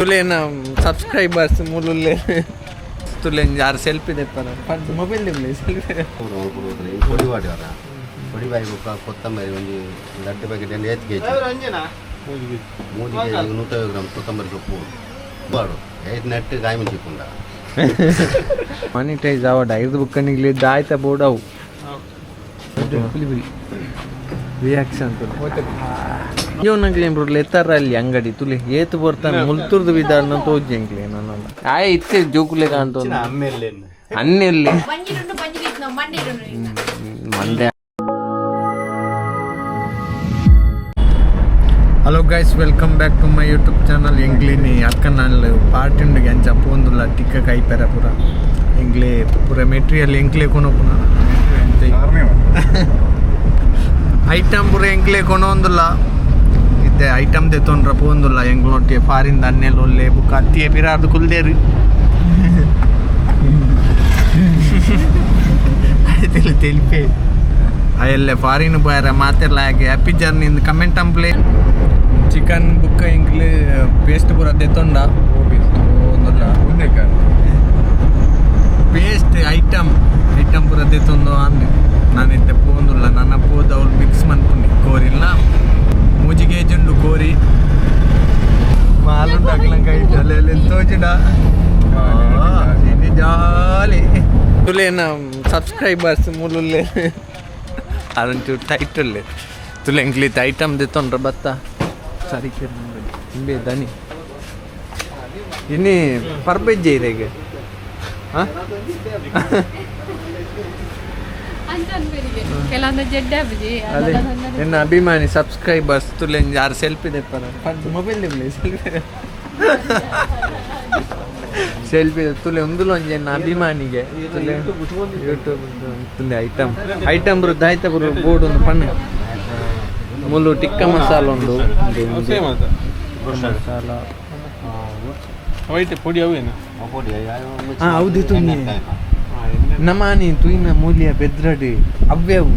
ತುಲೇನ subscribers ಮುಲುಲ್ಲೆ ತುಲೇನ್ ಯಾರು selfie ದೆಪ್ಪನ mobile ದೆಪ್ಪಲೆ selfie. ಪೊಡಿ ವಾಡಿವರ ಪೊಡಿ ಬಾಯಿ ಬೊಕ್ಕ ಕೊತ್ತಂಬರಿ ಒಂಜಿ ದಡ್ಡ ಪ್ಯಾಕೆಟ್ ಏತ್ ಕೆಜಿ? 3 ಕೆಜಿ 150 ಗ್ರಾಮ್ ಕೊತ್ತಂಬರಿ ಸೊಪ್ಪು ಬಾಡು ಏತ್ ನೆಟ್ ಕಾಯಿ ಮುಂಚಿಪುಂಡ. ಮಾನಿಟೈಸ್ ಆವಡ ಐದು ಬುಕ್ಕನಿಗ್ಲಿ ದಾಯ್ತ ಬೋರ್ಡ್ ಅವು ರಿಯಾಕ್ಷನ್ ಜೋನಗ್ಲಿ ಎಂಬ್ರು ಎತ್ತಾರ ಅಲ್ಲಿ ಅಂಗಡಿ ತುಲಿ ಏತು ಬರ್ತಾನೆ ಮುಲ್ತುರ್ದು ಬಿದ್ದಾರ್ನ ತೋಜಿ ಎಂಕ್ಲೆ ನನ್ನ ಆಯ್ ಇತ್ತೆ ಜೋಕುಲೆ ಕಾಂತ ಅನ್ನೆಲ್ಲಿ. ಬಂಜಿರುಂಡು ಬಂಜಿರಿತ್ತು ನಾವು ಮಂಡಿರುಂಡು. ಮಂಡೆ. Hello guys, welcome back to my YouTube channel. ಎಂಗ್ಲಿನಿ ಅಕ್ಕನಾಲ್ ಪಾರ್ಟಿ ಉಂಡು ಎಂಚ ಪೋಂದುಲ್ಲ ಟಿಕ್ಕ ಕೈಪೆರ ಪೂರ ಎಂಗ್ಲೆ ಪೂರ ಮೆಟೀರಿಯಲ್ ಎಂಕ್ಲೆ ಕೊನೊಪುನ ಐಟಮ್ ಪೂರ ಎಂಕ್ಲೆ ಕೊನೊಂದುಲ್ಲ. ಇತ್ತೆ ಐಟಮ್ ದೆತ್ತೊಂಡ್ರ ಪೋಂದುಲ್ಲ ಎಂಗ್ಲೊಟ್ಟಿಗೆ ಫಾರಿನ್ ಅನ್ನೆಲ್ ಒಲ್ಲೆ ಬುಕ್ಕ ಅತ್ತಿಯೇ ಪಿರಾರ್ದು ಕುಲ್ದೇರು ಆಯ್ತಿಲ್ಲ తెలిపే ಅಯ್ಯಲ್ಲೇ ಫಾರಿನ್ ಪೋಯಾರ ಮಾತೆಲ್ಲ ಹಾಗೆ ಹ್ಯಾಪಿ ಜರ್ನಿ ಕಮೆಂಟ್ ಅಂಪ್ಲೆ. ಚಿಕನ್ ಬುಕ್ಕ ಎಂಕ್ಲೆ ಪೇಸ್ಟ್ ಪೂರ ದೆತ್ತೊಂಡ ಒಂದಲ್ಲ ಪೇಸ್ಟ್ ಐಟಮ್ ಐಟಮ್ ಪೂರ ದೆತ್ತೊಂದು ಅಂದೆ ನಾನು ಇತ್ತೆ ಪೋಂದುಲ್ಲ. ನನ್ನ ಪೋದ ಅವ್ಳು ಮಿಕ್ಸ್ ಮನ್ಪುಂಡಿ ಕೋರಿಲ್ಲ 3 ಕೆಜಿ ಉಂಡು ಕೋರಿ ಮಾಲುಂಡು ಅಕ್ಲಂಕ ಅಲ್ಲೆಲ್ಲ ತೋಜಿಡ ಜಾಲಿ ತುಲೇನ ಸಬ್ಸ್ಕ್ರೈಬರ್ಸ್ ಮುಲುಲ್ಲೆ ಅದೊಂಚೂರು ಟೈಟ್ ಉಲ್ಲೆ ತುಲೆ ಎಂಕ್ಲಿತ್ ಐಟಮ್ ದೆತ್ತೊಂಡ್ರ ಬತ್ತ ಸರಿ ಇಂಬೆ ದನಿ ಇನ್ನಿ ಪರ್ಬೆಜ್ಜೆ ಇರೆಗೆ ಹಾಂ. ಅಂತ ಅನ್ಬೇರಿಗೆ ಕೆಲವೊಂದು ಜಡ್ಡೆ ಬುಜಿ. ಅದೇ ಎನ್ನ ಅಭಿಮಾನಿ ಸಬ್ಸ್ಕ್ರೈಬರ್ಸ್ ತುಲೆನ್ ಯಾರು ಸೆಲ್ಫಿ ದೆಪ್ಪನ ಮೊಬೈಲ್ ದೆಪ್ಪಲೆ ಸೆಲ್ಫಿ ಸೆಲ್ಫಿ ತುಲೆ ಒಂದುಲ ಒಂಜಿ ಎನ್ನ ಅಭಿಮಾನಿಗೆ ತುಲೆ ಯೂಟ್ಯೂಬ್ ತುಲೆ ಐಟಮ್ ಐಟಮ್ ಬರು ದಾಯ್ತ ಬರು ಬೋರ್ಡ್ ಒಂದು ಪಣ್ಣೆ ಮುಲು ಟಿಕ್ಕ ಮಸಾಲ ಉಂಡು ಮಸಾಲ. ವೈಟ್ ಪೊಡಿ ಅವೇನು? ಪೊಡಿ. ಹಾ, ಹೌದು, ತುನ್ನಿ. ನಮಾನಿ ತುಯಿನ ಮೂಲಿಯ ಬೆದ್ರಡಿ ಅವ್ಯವು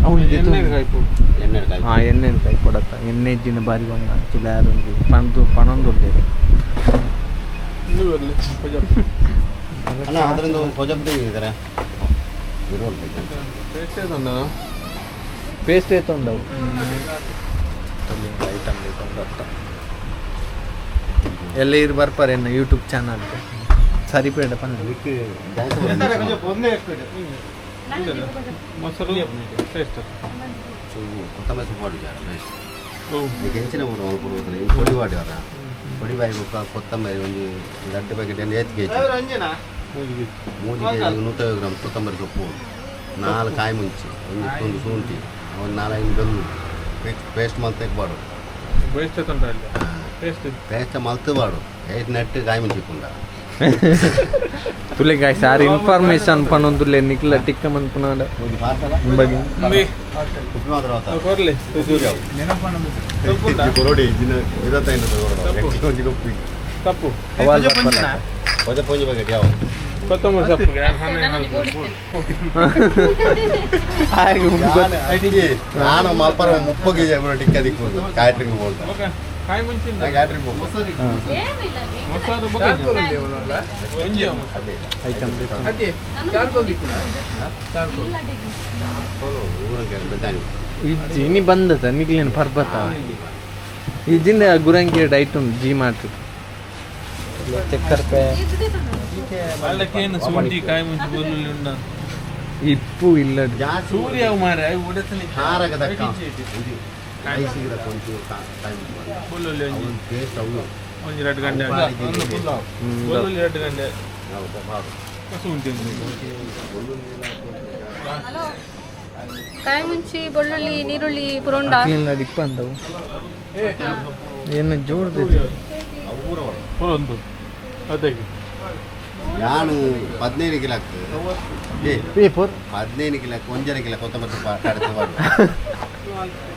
ಅವನು. ಎಣ್ಣೆ ಕಾಯಿ ಪೊಡಿ. ಎಣ್ಣೆ ಕಾಯಿ. ಹಾ ಎಣ್ಣೆ ಕಾಯಿ ಕೊಡತ್ತ ಎಣ್ಣೆ ಇಜ್ಜಿನ ಬಾರಿ ಬಂದ ತುಲೆ ಯಾರೊಂದು ಪಣದು ಪಣೊಂದು ಉಳ್ಳೇರು. ಇನ್ನೂ ಬರಲಿ ಪೊಜ. ಅಣ್ಣ ಅದರಿಂದ ಒಂದು ಪೊಜಪ್ ತೆಗೆದಿದ್ದಾರೆ. ಟೇಸ್ಟ್ ಉಂಟು. ಪೇಸ್ಟ್ ಏತೊಂಡವು ಐಟಮ್ ಎಲ್ಲ ಇರು ಬರ್ಪಾರೆ ಎನ್ನ ಯೂಟ್ಯೂಬ್ ಚಾನಲ್ ಸರಿಪೇಡ ಪನ್ನ. ಮೊಸರು ಟೇಸ್ಟ್. ಕೊತ್ತಂಬರಿ ಸೊಪ್ಪು ವಾಡಿದ್ದಾರೆ. ಈಗ ಹೆಂಚಿನ ಊರು ಮಲ್ಪುಡು ಪೊಡಿ ವಾಡಿವರ ಪೊಡಿ ಬಾಯಿ ಬೊಕ್ಕ ಕೊತ್ತಂಬರಿ ಒಂಜಿ ದಡ್ಡ ಪ್ಯಾಕೆಟ್ ಏತ್ ಕೆಜಿ? 3 ಕೆಜಿ 150 ಗ್ರಾಮ್ ಕೊತ್ತಂಬರಿ ಸೊಪ್ಪು, ನಾಲ್ಕು ಕಾಯಿ ಮುಂಚಿ, ಒಂದು ತುಂಡು ಶುಂಠಿ, ಒಂದು ನಾಲ್ಕೈದು ಬೆಳ್ಳುಳ್ಳಿ ಪೇಸ್ಟ್ ಪೇಸ್ಟ್ ಮಲ್ತೆ ಬಾಡು. ಬೇಸ್ಟ್ ಉಂಟು ಅಲ್ಲಿ ಟೇಸ್ಟ್. ಪೇಸ್ಟ್ ಮಲ್ತು ಬಾಡು ಏಟ್ ನೆಟ್ ಕಾಯಿ ಮುಂಚಿ ಪುಂಡ. ತುಲೆ ಗಾಯ್ಸ್ ಆರ್ ಇನ್ಫಾರ್ಮೇಶನ್ ಪನೊಂದುಲ್ಲೆ ನಿಕ್ಲ ಟಿಕ್ಕ ಮನ್ಪುನಾಡ ಬಗ್ಗೆ. ಉಪ್ಪು ಮಾತ್ರ. ಕೊರ್ಲಿ. ಕೊರಡಿ 25 ಕೊಪ್ಪಿ. ತಪ್ಪು. ಪೊಜ ಪೊಂಜಿ ಪ್ಯಾಕೆಟ್ ಯಾವ? ಕೊತ್ತಂಬರಿ ಸೊಪ್ಪು. ಹಾಗೆ. ನಾನು ಮಲ್ಪರ 30 ಕೆಜಿ ಟಿಕ್ಕ ದಿಕ್ಬೋದು ಕ್ಯಾಟ್ರಿಂಗ್ ಬೋಲ್ಟ. ಕಾಯಿ ಮುಂಚಿಂದ. ಕ್ಯಾಟ್ರಿಂಗ್ ಹೋಗ್ಬೋದು. ಏನಿಲ್ಲ. ಮೊಸರು ಒಂಜಿ. ಐಟಮ್. ಇಜ್ಜಿ ಇನಿ ಬಂದದ ನಿಕ್ಲೇನು ಪರ್ಬತ ಇಜ್ಜಿಂದ ಗುರಂಗಿ ಡೈಟ್ ಉಂಟು ಜಿ ಮಾರ್ಟ್ ಚಕ್ಕರ್ ಪೇ. ಅಲ್ಲಕ್ಕೇನು ಶುಂಠಿ ಕಾಯಿ ಮುಂಚಿ ಬೆಳ್ಳುಳ್ಳಿ ಉಂಡ. ಇಪ್ಪು ಇಲ್ಲ. ಜಾಸ್ತಿ. ಸೂರ್ಯ ಮಾರೆ ಉಡತನಿ. ಖಾರಕ ದಕ್ಕ ಐಸಿಗೆ ದಕ್ಕ ಒಂಚೂರು ಕಾಯಿ ಮುಂಚಿ. ಬೆಳ್ಳುಳ್ಳಿ ಒಂಜಿ. ಅವನ್ ಟೇಸ್ಟ್ ಅವು. ಒಂಜಿ ಎರಡು ಗಂಟೆ ಬೆಳ್ಳುಳ್ಳಿ ಎರಡು ಗಂಟೆ ಶುಂಠಿ ಒಂಜಿ. ಕಾಯಿ ಮುಂಚಿ ಬೆಳ್ಳುಳ್ಳಿ ನೀರುಳ್ಳಿ ಪುರೋಂಡ. ಇಪ್ಪ ಅಂದವು ಏನು ಜೋಡ್ದು. ಪೂರ ಒಂದು ಅದಕ್ಕೆ. ನಾನು 15 ಕಿಲೋ ಆಗ್ತದೆ ಏ. ಪೇಪರ್. 15 ಕಿಲೋ 1.5 ಕಿಲೋ ಕೊತ್ತಂಬರಿ ಸೊಪ್ಪು ಕಡಿತ ಬಾಡು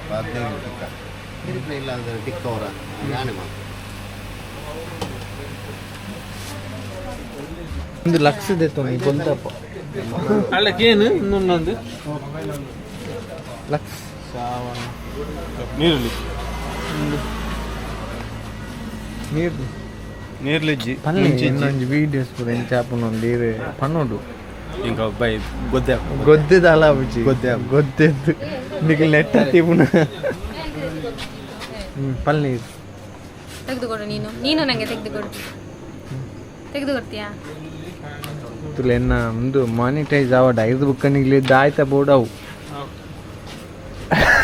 15 ಕಿಲೋ ಟಿಕ್ಕ ಇರಿಪ್ಲೆ ಇಲ್ಲ ಅಂದ್ರೆ ಟಿಕ್ಕ ಅವರ ಯಾನೆ ಮಾತು. 1 ಲಕ್ಷ ದೆತ್ತೊಂದು ಬೊಲ್ದಪ್ಪ. ಅಲ್ಲಕ್ಕೇನು ಇನ್ನೊಂದೊಂದು. ಲಕ್ಷ. ನೀರುಳ್ಳಿ. ನೀರು. ನೀರ್ಲಿಜ್ಜಿ ಪನ್ನೆ ಇನ್ನೊಂದು ವೀಡಿಯೋಸ್ ಪೂರ ಎಂಚ ಆಪುನೊಂದು ಇರು ಪನ್ನೊಡು ಇಂಕ ಬೈ ಗೊದ್ದೆ ಗೊದ್ದೆದಾಲ ಆಪುಜಿ ಗೊದ್ದೆ ಗೊದ್ದೆದ್ದು ನಿಕಲ್ ನೆಟ್ ಹತ್ತಿಪುನ ಪಲ್ಲೆ ತೆಗೆದುಕೊಡು ನೀನು ನೀನು ನನಗೆ ತೆಗೆದುಕೊಡು ತೆಗೆದುಕೊಡ್ತೀಯಾ ತುಲೆ ಎನ್ನ ಒಂದು ಮಾನಿಟೈಸ್ ಆವಡ ಐದು ಬುಕ್ಕನಿಗ್ಲಿ ದಾಯ್ತ ಬೋರ್ಡ್ ಅವು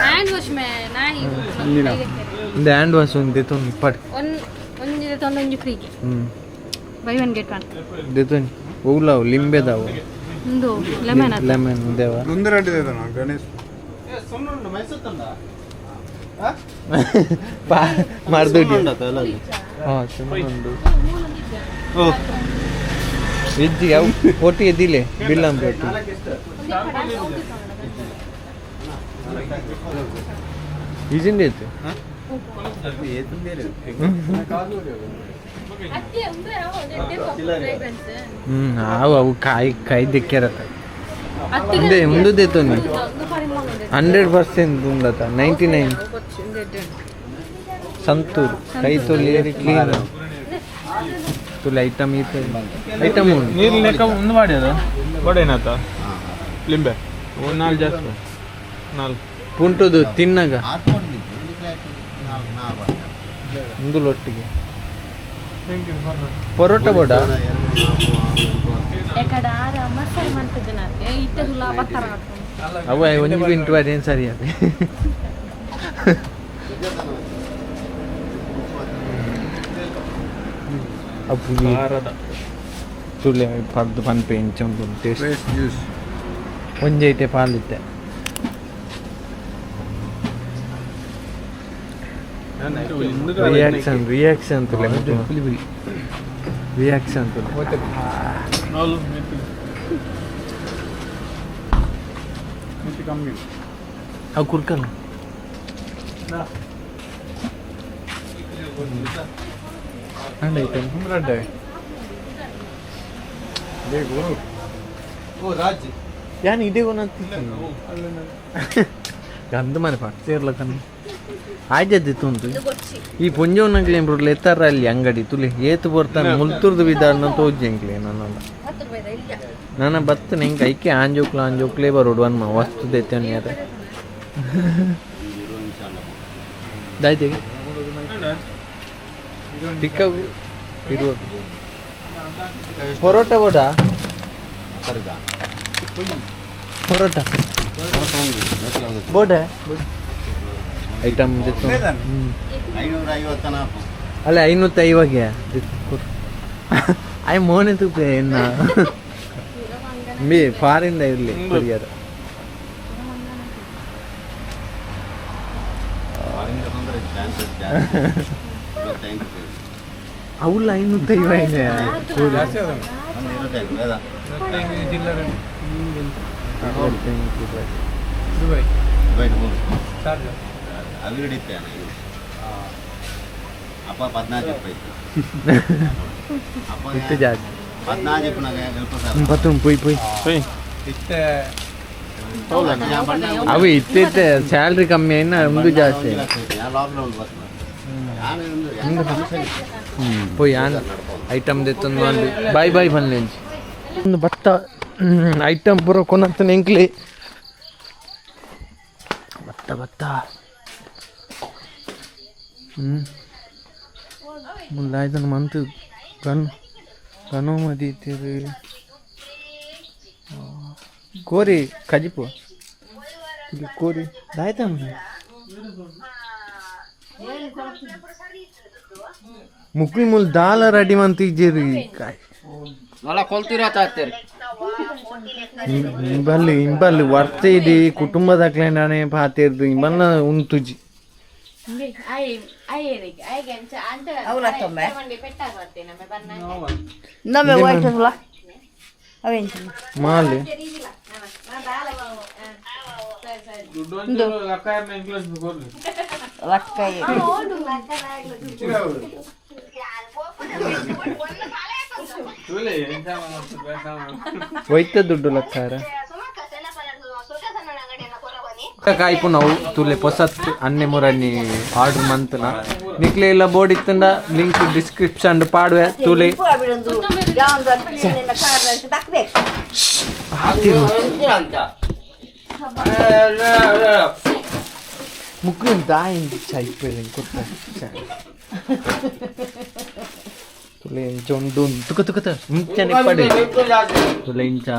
ಹ್ಯಾಂಡ್ ವಾಶ್ ಮೇ ನಾಯಿ ಒಂದು ಹ್ಯಾಂಡ್ ವಾಶ್ ಒಂದು ದೆತೊನ್ ಇಪ್ಪಡ್ ಒಂಜಿ ದೆತೊಂದು ಒಂಜಿ ಫ್ರೀಗೆ by one get one ದೆತೊನ್ ಓಲಾವು ಲಿಂಬೆದಾವು ಒಂದು ಲೆಮನ್ ಲೆಮನ್ ದೇವ ಒಂದು ರೆಡ್ಡಿ ಗಣೇಶ್ ಮರ್ದುಡಿ ಹಾಂ ಸುಮ್ಮನೆ ಇಜ್ಜಿ ಅವು ಒಟ್ಟಿಗೆ ದಿಲೆ ಬಿಲ್ಲಂಬೆ ಒಟ್ಟಿಗೆ ಇಜಿಂದ ಇತ್ತು ಅವು ಅವು ಕಾಯಿ ಕಾಯಿ ದಿಕ್ಕಿರತ್ತ ఉందే ముందుదేతోని 100% ఉందట 99 ಸಂತೂರ್ ಕೈ ತೊಲಿ ಕ್ಲೀನ್ ತುಲೆ ಐಟಮ್ ಈತ ಐಟಮ್ ಉಂಡು ನೀರು ಲೆಕ್ಕ ಒಂದು ಮಾಡಿ ಅದು ಬಡೇನಾತ ಲಿಂಬೆ ಒಂದು ನಾಲ್ಕು ಜಾಸ್ತಿ ನಾಲ್ಕು ಪುಂಟುದು ತಿನ್ನಗ ಒಂದು ಲೊಟ್ಟಿಗೆ ಪರೋಟ ಬೋಡ ಅವ ಒಂಜಿ ಪಿಂಟು ಅದೇನು ಸರಿ ಅದೇ ಅಪ್ಪು ತುಲೆ ಪದ್ದು ಪನ್ಪೆ ಇಂಚ ಉಂಟು ಟೇಸ್ಟ್ ಜ್ಯೂಸ್ ಒಂಜಿ ಐಟೆ ಪಾಲಿತ್ತೆ ರಿಯಾಕ್ಷನ್ ರಿಯಾಕ್ಷನ್ ತುಲೆ ರಿಯಾಕ್ಷನ್ ತುಲೆ ಅವು ಕುರ್ಕಲ್ಲ and item ಯಾನ್ ಇದೇ ಗಂಧ ಮನೆ ಪಡ್ತಿರ್ಲ ಕಣ್ಣು ಆಯ್ತದ್ದು ಉಂಟು ಈ ಪೊಂಜೋನಂಕ್ಲೆ ಎಂಬ್ರು ಎತ್ತಾರ ಅಲ್ಲಿ ಅಂಗಡಿ ತುಲಿ ಏತು ಬರ್ತಾನೆ ಮುಲ್ತುರ್ದು ಬಿದ್ದಾರನ ತೋಜಿ ಎಂಕ್ಲೆ ನನ್ನಲ್ಲ ನನ್ನ ಬತ್ತನೆ ಹೆಂಗೆ ಐಕೆ ಆಂಜೋಕ್ಲ ಆಂಜೋಕ್ಲೇ ಬರೋಡು ಅನ್ಮ ವಸ್ತು ದೆತ್ತೇನೆ ಯಾರ ದಾಯ್ತು ತಿಕ್ಕ ಇರುವ ಪರೋಟ ಬೋಡ ಪರೋಟ ಬೋಡ ಐಟಮ್ ಅಲ್ಲ 550 ಆಯ್ ಮೋನೆ ತೂಪೆ ಎನ್ನ ಮೇ ಫಾರಿನ್ ಇರಲಿ ಕೊರಿಯರ್ ಅವುಲ್ಲ 550 ಅಪ್ಪ 14 ರೂಪಾಯಿ ಇತ್ತು ಜಾಸ್ತಿ 14 ಪತ್ತು ಪೊಯ್ ಪೊಯ್ ಅವು ಇತ್ತಿತ್ತೆ ಸ್ಯಾಲ್ರಿ ಕಮ್ಮಿ అయినా ಒಂದು ಜಾಸ್ತಿ ಪೊಯ್ ಆನ್ ಐಟಮ್ ದೆತ್ತೊಂದು ಮಾಡಿ ಬಾಯ್ ಬಾಯ್ ಪನ್ಲೆಂಚಿ ಒಂದು ಭತ್ತ ಐಟಮ್ ಪೂರ ಕೊನತ್ತನೆ ಎಂಕ್ಲೆ ಭತ್ತ ಭತ್ತ ಮುಲ್ಲಾಯ್ತನ ಮಂತ್ ಕಣ್ಣು ಕಣ್ಣು ಮದೀತಿರು ಕೋರಿ ಕಜಿಪು ಇಲ್ಲಿ ಕೋರಿ ದಾಯ್ತಮ್ಮ ಮುಕ್ಲಿ ಮುಲ್ ದಾಲ ರೆಡಿ ಮಂತ್ ಇಜ್ಜೇರಿ ಕಾಯ್ ಇಂಬಲ್ಲಿ ಇಂಬಲ್ಲಿ ವರ್ತೆ ಇಡಿ ಕುಟುಂಬದಕ್ಲೇನಾನೆ ಪಾತಿರ್ದು ಇಂಬಲ್ನ ಉಂತುಜಿ ಮಾಲೆ ವೈದ್ಯ ದುಡ್ಡು ಲಕ್ಕಾರ ಕಾಯ್ಪು ನಾವು ತುಲೆ ಪೊಸತ್ ಅನ್ನೆ ಮುರನಿ ಆರ್ಡರ್ ಮಂತ್ನ ನಿಕ್ಲೆ ಇಲ್ಲ ಬೋರ್ಡ್ ಇತ್ತಂಡ ಲಿಂಕ್ ಡಿಸ್ಕ್ರಿಪ್ಷನ್ ಪಾಡುವೆ ತುಲೆ ಮುಕ್ಕು ದಾಯಿ ಚೈಪೆಲೆ ಕೊತ್ತ ತುಲೆ ಇಂಚ ಉಂಡು ತುಕ ತುಕತ ಇಂಚನೆ ಪಡೆ ತುಲೆ ಇಂಚ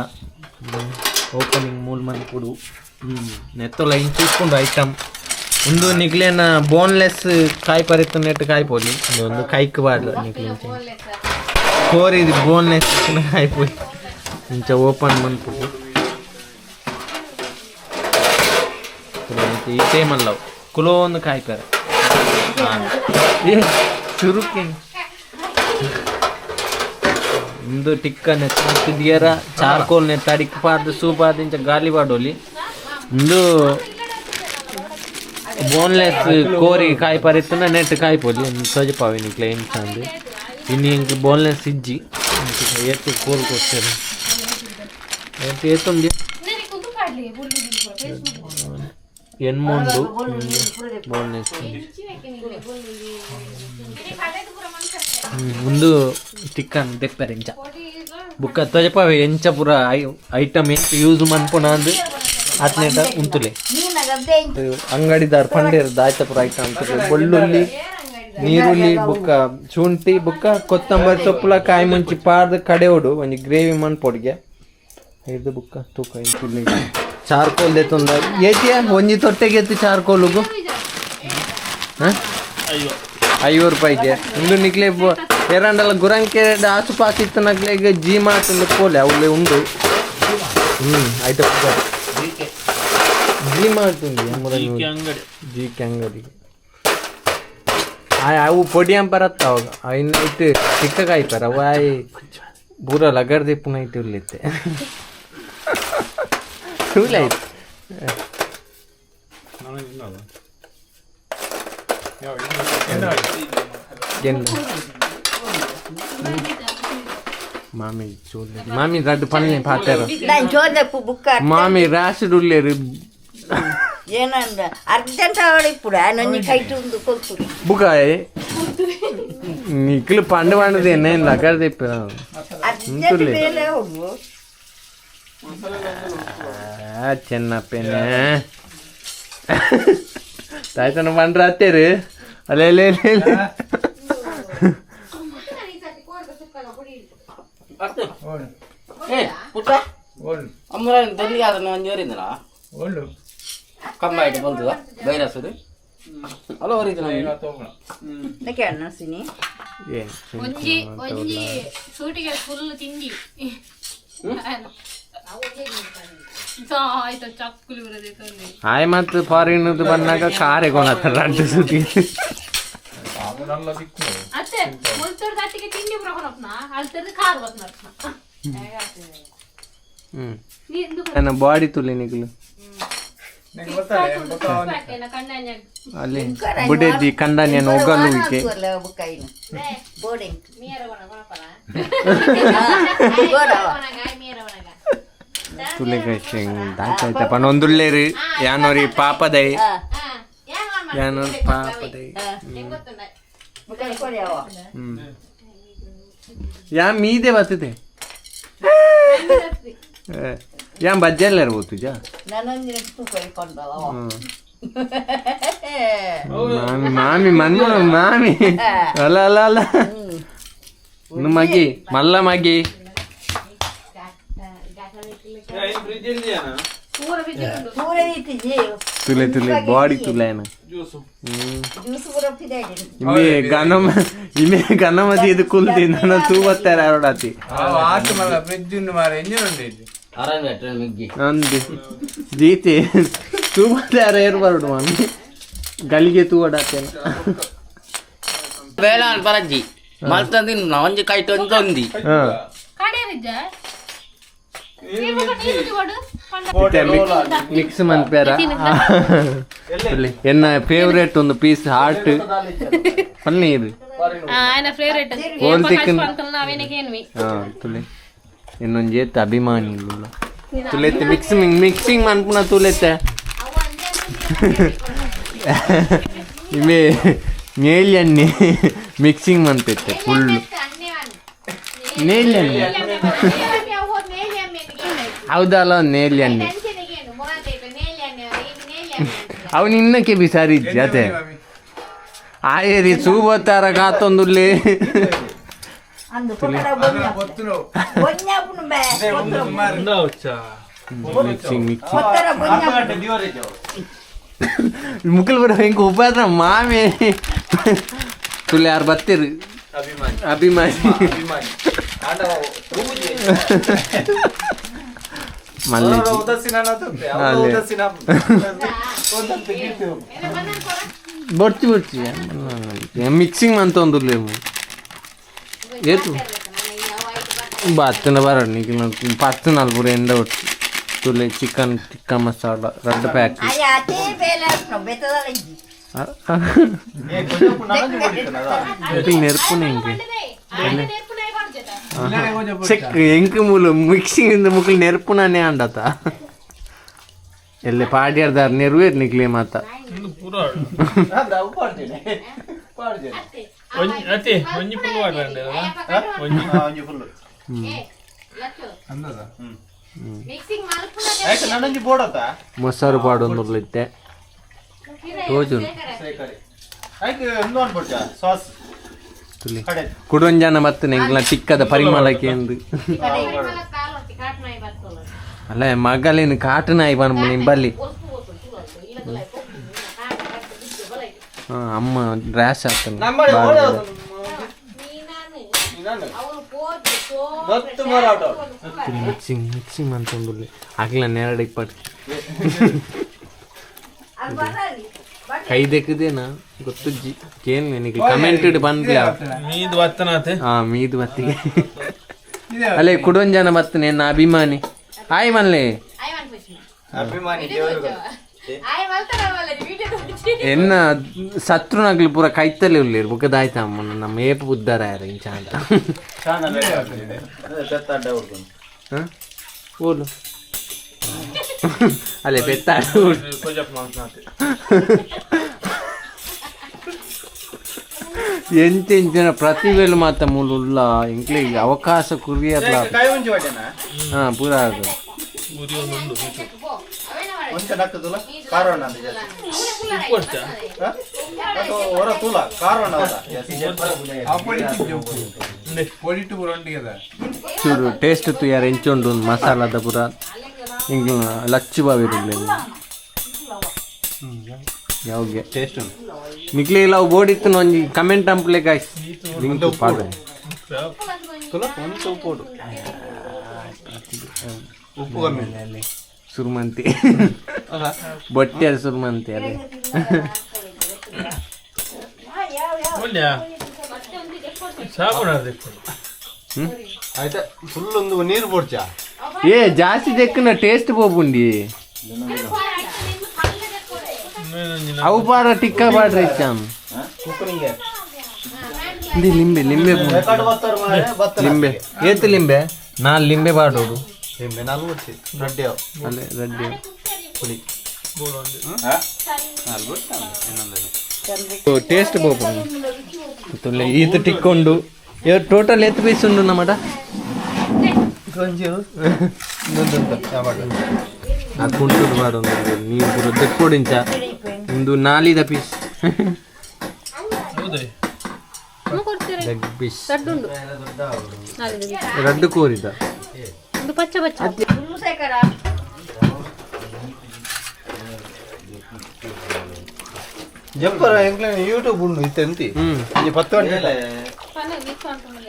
ಓಪನಿಂಗ್ ಮೂಲ್ ಮನ್ಪುಡು ನೆತ್ತೊಲ ಇಂಚ ಇಪ್ಪುಂಡು ಐಟಮ್ ಒಂದು ನಿಕ್ಲೇನ ಬೋನ್ಲೆಸ್ ಕಾಯಿ ಪರಿತ್ತು ನೆಟ್ ಕಾಯಿ ಪೋಲಿ ಒಂದು ಕೈಕ್ ಬಾಡ್ಲ ನಿಕ್ಲೆ ಕೋರಿ ಬೋನ್ಲೆಸ್ ಕಾಯಿ ಪೋಲಿ ಇಂಚ ಓಪನ್ ಮನ್ಪುಡು ಇತೇ ಮಲ್ಲವು ಕುಲೋ ಒಂದು ಕಾಯಿ ಪೆರ ಚುರುಕೆ ಇಂದು ಟಿಕ್ಕ ನೆತ್ತ ಚಾರ್ಕೋಲ್ ನೆತ್ತ ಅಡಿಕ್ ಪಾರ್ದು ಸೂಪ್ ಆದ ಇಂಚ ಗಾಲಿ ಬಾಡೋಲಿ ಇಂದು ಬೋನ್ಲೆಸ್ ಕೋರಿ ಕಾಯಿ ಪರಿತ್ತನ ನೆಟ್ ಕಾಯಿ ಪೋಲಿ ಸೋಜಪಾವಿ ನಿಕ್ಲೆ ಇಂಚ ಅಂದು ಇನ್ನು ಇಂಕ್ ಬೋನ್ಲೆಸ್ ಇಜ್ಜಿ ಏತು ಕೋಲ್ ಕೊಡ್ತಾರೆ ಏತು ಏತುಂಡಿ ಎನ್ಮೊಂಡು ಬೋನ್ಲೆಸ್ ಒಂದು ಟಿಕ್ಕನ್ ದೆಪ್ಪೆರ್ ಇಂಚ ಬುಕ್ಕ ತೋಜಪಾವೆ ಎಂಚ ಪೂರ ಐಟಮ್ ಎಂಚ ಯೂಸ್ ಮನ್ಪುನ ಅಂದು ಅತ್ನೇಟ ಉಂತುಲೆ ಅಂಗಡಿದಾರ್ ಪಂಡೇರ್ ದಾಯ್ತ ಪೂರ ಐಟಮ್ ಬೆಳ್ಳುಳ್ಳಿ ನೀರುಳ್ಳಿ ಬುಕ್ಕ ಶುಂಠಿ ಬುಕ್ಕ ಕೊತ್ತಂಬರಿ ಸೊಪ್ಪುಲ ಕಾಯಿ ಮುಂಚಿ ಪಾರ್ದು ಕಡೆಯೋಡು ಒಂಜಿ ಗ್ರೇವಿ ಮನ್ಪೊಡಿಗೆ ಐದು ಬುಕ್ಕ ತೂಕ ಇಂತುಲೆ ಚಾರ್ಕೋಲ್ ದೆತ್ತೊಂದ ಏತಿಯ ಒಂಜಿ ತೊಟ್ಟೆಗೆ ಎತ್ತು ಚಾರ್ಕೋಲುಗು 50 ರೂಪಾಯಿಗೆ ಇಂದು ನಿಕ್ಲೆ ಎರಂಡಲ ಗುರಂಕೆ ಆಸುಪಾಸು ಇತ್ತು ನಕ್ಲೆಗ್ ಜಿ ಮಾರ್ಟ್ ಪೋಲೆ ಅವಳೆ ಉಂಡು ಆಯ್ತು ಜಿ ಮಾರ್ಟ್ ಉಂಡು ಜಿ ಕೆ ಅಂಗಡಿ ಅವು ಪೊಡಿ ಅಂಪರತ್ತ ಅವಾಗ ಇನ್ನು ಇಟ್ಟು ಚಿಕ್ಕ ಕಾಯ್ಪಾರ ಅವು ಆಯ್ ಪೂರ ಲಗರ್ ದಿಪ್ಪುನ ಇಟ್ಟು ಉಳ್ಳಿತ್ತೆ ತೂಲೆ ಆಯ್ತು ಮಾಮಿ ಚೋಲೆ ಮಾಮಿ ರಡ್ಡು ಪನ್ನೆ ಪಾತೆರ ಮಾಮಿ ರಾಶ್ ಉಲ್ಲೇರು ಏನಂದ ಅರ್ಜೆಂಟ್ ಅವಳು ಇಪ್ಪುಡು ನೊಂಜಿ ಕೈಟ್ ಉಂದು ಕೊಲ್ಪುಡು ಬುಕಾಯ್ ನಿಕ್ಲು ಪಂಡು ಪಂಡದು ಎನ್ನ ಲಗರ್ ದಿಪ್ಪು ಅರ್ಜೆಂಟ್ ಬೇಲೆ ಹೋಗು ಚೆನ್ನಪ್ಪೇನೆ ತಾಯ್ತನ ಪಂಡ್ರ ಅತ್ತೇರು ಅಲ್ಲೇ ಅಲ್ಲೇ ಅಲ್ಲೇ ಒಂಜಿ ಒಂಜಿ ಸೂಟಿಗೆ ಫುಲ್ ತಿಂಡಿ ಆಯ್ತು ಚಕ್ಕುಲಿ ಬರದೆ ಆಯ್ ಮತ್ತು ಫಾರಿನ್ ಬಂದಾಗ ಕಾರೆ ಕೊನತ್ತ ರಡ್ಡು ಸೂಟಿ ಅತ್ತೆ ಮುಲ್ತರ್ದ ಅತ್ತಿಗೆ ತಿಂಡಿ ಬರಕೊನಪ್ನ ಅಲ್ತರ್ದ ಕಾರ್ ಬತ್ನಪ್ನ ನನ್ನ ಬಾಡಿ ತುಲಿ ನಿಕ್ಲು ಅಲ್ಲಿ ಬುಡೇಜಿ ಕಂಡಾನಿಯನ್ನು ಒಗಲುವಿಕೆ ತುಲೆ ದಾಯ್ತಾಯ್ತಪ್ಪ ನೊಂದುಳ್ಳೇರು ಯಾನೋರಿ ಪಾಪದೈ ಯಾನೋರಿ ಪಾಪದೈ ಯಾ ಮೀದೆ ಬರ್ತದೆ ಯಾನ್ ಬಜ್ಜೆಲ್ಲ ಇರ್ಬೋದು ಮಾಮಿ ಮಾಮಿ ಮನ್ಮ ಮಾಮಿ ಅಲ್ಲ ಅಲ್ಲ ಅಲ್ಲ ಮಗಿ ಮಲ್ಲ ಮಗಿ ತುಲೆ ತುಲೆ ಬಾಡಿ ತುಲೆ ಇಮೆ ಗನಮ ಇಮೆ ಗನಮತಿ ಇದು ಕುಲ್ತಿ ನನ್ನ ತೂ ಬತ್ತಾರೆ ಅರೋಡಾತಿ ಅಂದು ಜೀತೆ ತೂ ಬತ್ತಾರೆ ಏರು ಬರೋಡು ಮಾಮಿ ಗಲಿಗೆ ತೂ ಓಡಾತೇನೆ ಬೇಲಾನ್ ಪರಂಜಿ ಮಲ್ತಂದಿನ್ ಒಂಜಿ ಕೈಟ್ ಒಂದೊಂದಿ ಮಿಕ್ಸ್ ಮನ್ಪೇರ ಎನ್ನ ಫೇವರೇಟ್ ಒಂದು ಪೀಸ್ ಹಾರ್ಟ್ ಪನ್ನೀರ್ ತುಲೆ ಇನ್ನೊಂದು ಏತ್ ಅಭಿಮಾನಿ ತುಲೆತ್ತೆ ಮಿಕ್ಸಿಂಗ್ ಮಿಕ್ಸಿಂಗ್ ಮನ್ಪುನ ತುಲೆತ್ತೆ ಇಮೆ ನೇಲ್ಯನ್ನಿ ಮಿಕ್ಸಿಂಗ್ ಮಂತಿತ್ತೆ ಫುಲ್ ನೇಲ್ಯನ್ನಿ ಹೌದಲ್ಲ ನೇಲ್ಯನ್ನಿ ಅವನು ಇನ್ನಕ್ಕೆ ಬಿಸಾರಿ ಅದೇ ಆಯೇರಿ ಸೂಬತ್ತಾರ ಕಾತೊಂದುಲ್ಲಿ ಮಿಕ್ಸಿಂಗ್ ಮಿಕ್ಸಿಂಗ್ ಮುಕುಲ್ ಬರ ಹೆಂಗೆ ಉಪಾದ್ರ ಮಾಮೆ ತುಲೆ ಯಾರು ಬತ್ತೀರಿ ಅಭಿಮಾನಿ ಮಲ್ಲಿ ಬೊರ್ಚಿ ಬೊರ್ಚಿ ಮಿಕ್ಸಿಂಗ್ ಮಂತೊಂದುಲ್ಲೆ ಏತು ಬತ್ತನ ಬರ ನಿಖಿಲ್ ಪತ್ತು ನಲ್ಪುರ ಎಂಡ ಒಟ್ಟು ತುಲೆ ಚಿಕನ್ ಟಿಕ್ಕಾ ಮಸಾಲ ರಡ್ಡು ಪ್ಯಾಕ್ ನೆರ್ಪುನ ಹೆಂಗೆ ಚೆಕ್ ಎಂಕ್ ಮೂಲು ಮಿಕ್ಸಿಂಗ್ ಮುಕ್ಲು ನೆರ್ಪುನೇ ಅಂಡತ ಎಲ್ಲೆ ಪಾಡ್ಯಾರ್ದಾರ್ ನೆರುವೇರ್ ನಿಕ್ಲೆ ಮಾತ ಮೊಸರು ಪಾಡೊಂದುರ್ಲಿತ್ತೆ ತೋಜುನು ಕುಡೊಂಜನ ಮತ್ತೆ ಎಂಗ್ಲ ಟಿಕ್ಕದ ಪರಿಮಳಕ್ಕೆ ಎಂದು ಅಲ್ಲ ಮಗಲೇನು ಕಾಟು ನಾಯಿ ಪನ್ಪುನ ಇಂಬಲ್ಲಿ ಅಮ್ಮ ರ್ಯಾಶ್ ಆಗ್ತಾನೆ ಮಿಕ್ಸಿಂಗ್ ಮಿಕ್ಸಿಂಗ್ ಅಂತಂದುಲ್ಲೆ ಆಗ್ಲ ನೆರಡು ಇಪ್ಪಟ್ಟು ಕೈ ದೆಕ್ಕದೇನಾ ಗೊತ್ತುಜ್ಜಿ ಕೇನ್ ನಿನಗೆ ಕಮೆಂಟ್ ಬಂದ್ಲ ಮೀದು ಬತ್ತನಾತೆ ಹಾ ಮೀದು ಬತ್ತಿಗೆ ಅಲ್ಲೇ ಕುಡೊಂಜನ ಬತ್ತನೆ ಎನ್ನ ಅಭಿಮಾನಿ ಆಯ್ ಮಲ್ಲೆ ಎನ್ನ ಸತ್ರುನಾಗ್ಲಿ ಪೂರ ಕೈತಲೆ ಉಲ್ಲೇರು ಬುಕ್ಕದಾಯ್ತ ಅಮ್ಮನ ನಮ್ಮ ಏಪ ಬುದ್ಧರ ಯಾರು ಇಂಚ ಅಂತ ಓಲು ಅಲ್ಲೇ ಬೆತ್ತಾಡು ಎಂತ ಎಂಚಿನ ಪ್ರತಿಭೆಲು ಮಾತ ಮೂಲುಲ್ಲ ಎಂಕ್ಲೆ ಅವಕಾಶ ಕುರಿಯರ್ಲ ಹಾ ಪೂರ ಅದು ಚೂರು ಟೇಸ್ಟ್ ತುಯಾರ ಎಂಚುಂಡು ಮಸಾಲಾದ ಪೂರ ಇಂಗ್ಲ ಲಚ್ಚು ಬಾವಿರುಳ್ಳಿ ಯಾವ್ಗೆ ಟೇಸ್ಟ್ ನಿಕ್ಲೆ ಇಲ್ಲ ಅವು ಬೋಡಿತ್ತು ಒಂಜಿ ಕಮೆಂಟ್ ಅಂಪ್ಲೆ ಗಾಯ್ಸ್ ಲಿಂಕ್ ಪಾಡ ಉಪ್ಪು ಕಮ್ಮಿ ಸುರ್ಮಂತಿ ಬಟ್ಟೆ ಸುರ್ಮಂತಿ ಅದೇ ಆಯ್ತಾ ಫುಲ್ ಒಂದು ನೀರು ಪೋಡ್ಚಾ ಏ ಜಾಸ್ತಿ ದೆಕ್ಕನ ಟೇಸ್ಟ್ ಪೋಪುಂಡಿ ಅವು ಪಾಡ ಟಿಕ್ಕಾ ಪಾಡ್ರೆ ಇಚ್ಚಾಮ್ ಇದು ಲಿಂಬೆ ಲಿಂಬೆ ಲಿಂಬೆ ಏತು ಲಿಂಬೆ ನಾಲ್ ಲಿಂಬೆ ಪಾಡೋಡು ಲಿಂಬೆ ನಾಲ್ ಬೊಡ್ಚಿ ರಡ್ಡೆ ಅಲ್ಲೇ ರಡ್ಡೆ ಪುಳಿ ಟೇಸ್ಟ್ ಪೋಪುಂಡು ಈತ ಟಿಕ್ಕೊಂಡು ಟೋಟಲ್ ಎತ್ತು ಪೀಸ್ ಉಂಡು ನಮ್ಮಡ ಆ ಕುಂಟುಡು ಬಾಡೊಂದು ನೀರು ಪೂರ ದೆಕ್ಕೊಡಿಂಚ ಒಂದು ನಾಲಿದ piece leg piece ರಡ್ಡು ಕೋರಿದ ಜಂಪರ್ ಎಂಕ್ಲೆ ಯೂಟ್ಯೂಬ್ ಉಂಡು ಇತ್ತೆಂತಿ ಈ 10 ಗಂಟೆ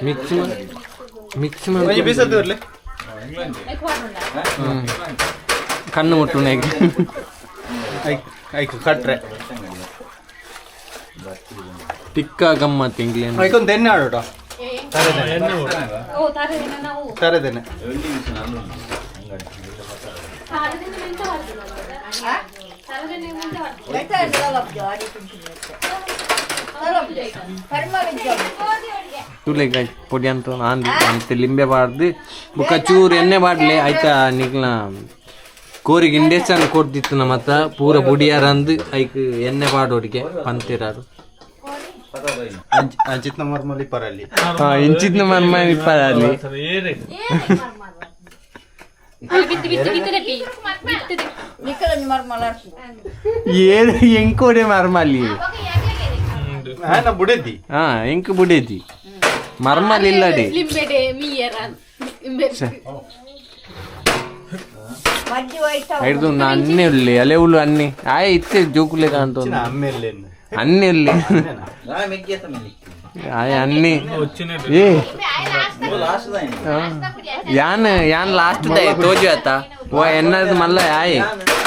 ಮಿಕ್ಸ್ ಮಿಕ್ಸ್ ಒಂಜಿ ಬೀಸದ್ದು ಇರ್ಲಿ ಕಣ್ಣು ಮುಟ್ಟು ಐಕ್ ಕಟ್ರೆ ಟಿಕ್ಕಾ ಗಮ್ಮತ್ ಎಂಗ್ಲೇನು ಐಕೊಂದು ಎಣ್ಣೆ ಆಡೋಟ ತರೆದೇನೆ ತುಲೆ ಪೊಡಿ ಅಂತ ಆಂದಿ ಮತ್ತೆ ಲಿಂಬೆ ಬಾರ್ದು ಬುಕ್ಕ ಚೂರು ಎಣ್ಣೆ ಬಾಡ್ಲೆ ಆಯ್ತಾ ನಿಕ್ಲ ಕೋರಿಗೆ ಇಂಡೇಸನ್ ಕೊಡ್ದಿತ್ತು ನಮ್ಮ ಪೂರ ಬುಡಿಯಾರ ಅಂದು ಐಕ್ ಎಣ್ಣೆ ಬಾಡೋಡಿಗೆ ಪಂತಿರಾರು. ಅಂಚಿತ್ನ ಮರ್ಮಲಿ ಪರಲ್ಲಿ ಇಂಚಿತ್ನ ಮರ್ಮಲಿ ಪರಲ್ಲಿ ಎಂಕೋಡೆ ಮರ್ಮಲಿ ಬುಡೇದಿ ಎಂಕ್ ಬುಡೇದಿ ಮರ್ಮಲಿ ಇಲ್ಲಡೆ ಹಿಡ್ದು ಅನ್ನೆ ಉಳ್ಳಿ ಅಲೆ ಉಳ್ಳು ಅನ್ನಿ ಆಯ್ ಇತ್ತೆ ಜೋಕುಲೆ ಕಾಂತ ಅನ್ನೆ ಉಳ್ಳಿ ಆಯ್ ಅನ್ನಿ ಏ ಯಾನ್ ಯಾನ್ ಲಾಸ್ಟ್ ದಾಯ ತೋಜು ಆತ ಓ ಎನ್ನದು ಮಲ್ಲ ಆಯ್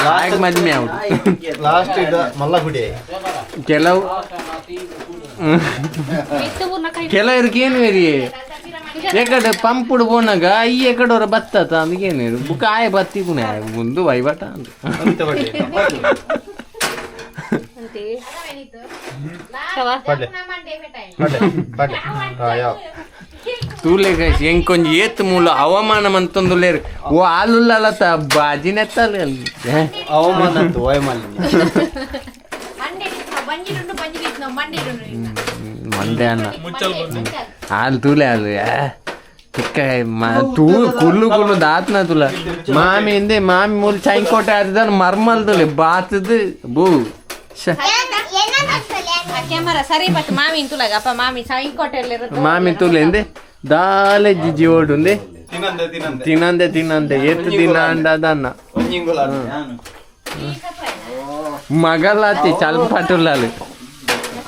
ಆಯ್ ಮದ್ಮೆ ಆವು ಲಾಸ್ಟ್ ಇದ ಮಲ್ಲ ಗುಡಿ ಕೆಲವು ಕೆಲವರಿಗೆ ಏನು ವೇರಿ ಎಕಡೆ ಪಂಪುಡು ಪೋನಾಗ ಈ ಎಕಡೋರ ಬತ್ತ ಅಂದ್ಗೇನು ಬುಕ್ ಆಯ ಬತ್ತಿ ಪುಣೆ ಮುಂದು ವೈವಾಟ ಅಂತ ತೂಲೆ ಗೈಸ್ ಎಂಕೊಂಜಿ ಏತ್ ಮೂಲ ಅವಮಾನ ಮಂತೊಂದುಲ್ಲೇರು ಓ ಆಲುಲ್ಲಲತ ಬಾಜಿನೆತ್ತಲ್ಲ ಅವಮಾನ ಮಂಡೆ ಅನ್ನ ಹಾಲು ತೂಲೆ ಹಾಲು ಚಿಕ್ಕ ತೂ ಕುಲ್ಲು ಕುಲ್ಲು ದಾತ್ನ ತುಲ ಮಾಮಿ ಹಿಂದೆ ಮಾಮಿ ಮೂಲ ಚೈನ್ಕೋಟೆ ಆದಿದ್ದಾನೆ ಮರ್ಮಲ್ ತುಲೆ ಬಾತದ ಬೂ ಕ್ಯಾಮರಾ ಸರಿ ಬಟ್ ಮಾಮಿ ತುಲಾಗ ಅಪ್ಪ ಮಾಮಿ ಚೈನ್ಕೋಟೆ ಮಾಮಿ ತುಲೆ ಹಿಂದೆ ದಾಲೆ ಜಿಜಿ ಓಡುಂದೆ ತಿನ್ನಂದೆ ತಿನ್ನಂದೆ ಎತ್ತು ದಿನ ಅಂಡದನ್ನ ಮಗಲಾತಿ ಚಲ್ಪಟುಲ್ಲಾಲು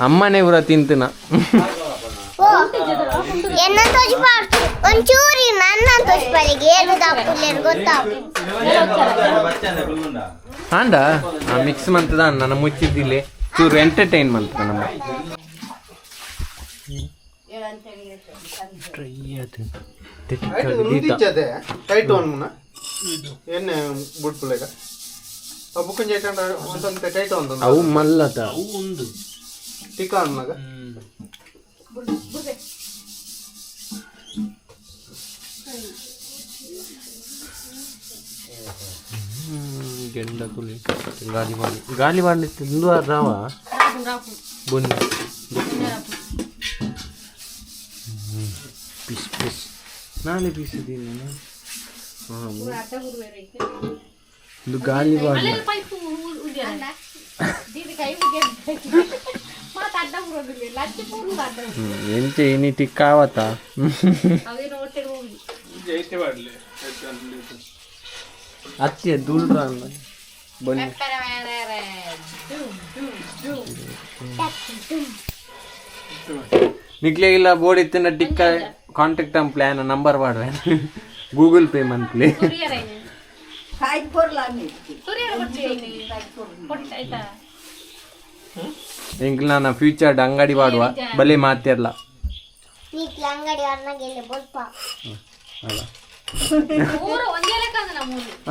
ಅಮ್ಮನೇ ಊರ ತಿಂತನ ಅಂಡ ಮಿಕ್ಸ್ ಮಂತದ ನನ್ನ ಮುಚ್ಚಿದ್ದಿಲ್ಲ ಚೂರು ಎಂಟರ್ಟೈನ್ ಮಂತ ನಮ್ಮ ಟೈಟ್ ಅವು ಮಲ್ಲದ ಟಿಕಾ ಅನ್ನಾಗ ಗೆಂಡ ತುಲಿ ಗಾಲಿ ಬಾಣಿ ಗಾಲಿ ಬಾಣಿ ತಿಂದು ರಾವ ಬನ್ನಿ ಪೀಸ್ ಪೀಸ್ ನಾಳೆ ಪೀಸ್ ಇದೀನಿ ಇದು ಗಾಲಿ ಬಾಣಿ ಎಂಚೆ ಇನಿ ಟಿಕ್ಕಾವತ ಅತ್ತೆ ದೂಳ್ರ ಬನ್ನಿ ನಿಕ್ಲೆ ಇಲ್ಲ ಬೋರ್ಡ್ ಇತ್ತಿನ ಟಿಕ್ಕ ಕಾಂಟ್ಯಾಕ್ಟ್ ಅಂ ಪ್ಲಾನ್ ನಂಬರ್ ಪಾಡ್ವೆ Google pay monthly ಎಂಕ್ಲ ನನ್ನ ಫ್ಯೂಚರ್ ಅಂಗಡಿ ಪಾಡುವ ಬಲೆ ಮಾತಿರ್ಲ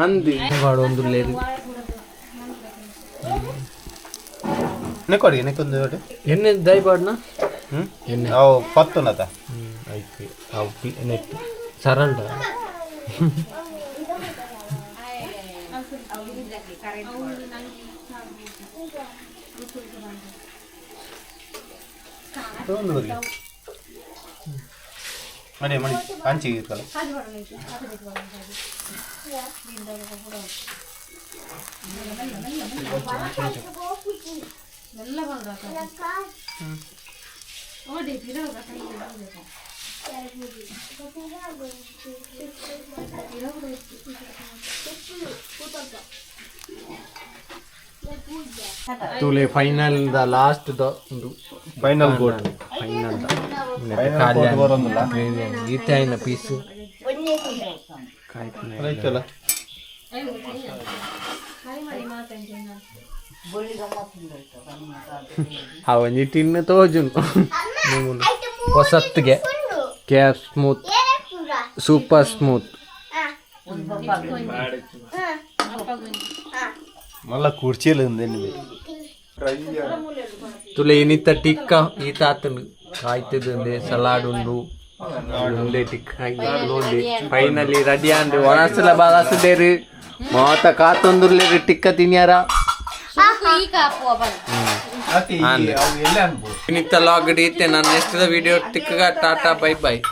ಅಂದಿ ಒಂದು ಎಣ್ಣೆ ದೈ ಪಾಡ್ನ ಎಣ್ಣೆ ಅವು ಪತ್ತುನತ ಐತೆ ಅವು ನೆಟ್ ಸರಳ ಮನೆ ಮಣಿ ಕಾಂಚಿ ಇರ್ತಲ್ಲ ತುಲೆ final the last the final goat final the ಈತೆ ಆಯ್ನ ಪೀಸ್ ಒಂಜಿ ಟಿನ್ ತೋಜುನು ಹೊಸತ್ತಿಗೆ care smooth super smooth ಮಲ್ಲ ಕುರ್ಚಿಯಲ್ಲಿ ఉంది ತುಲೆ ಇನಿತ ಟಿಕ್ಕ ಈ ತಾತನು ಕಾಯ್ತದಂದೆ ಸಲಾಡ್ ಉಂಡು ಉಂಡೆ ಟಿಕ್ಕ ಫೈನಲಿ ರೆಡಿ ಅಂಡ್ ಒಣಸಲ ಬಾಲಾಸದೇರು ಮಾತ ಕಾತೊಂದುರ್ಲೇರು ಟಿಕ್ಕ ತಿನ್ಯಾರ ಇನಿತ್ತ ಲಾಗ್ ಇತ್ತೆ ನಾನು ನೆಕ್ಸ್ಟ್ ವಿಡಿಯೋ ತಿಕ್ಕಗ. Tata, bye bye.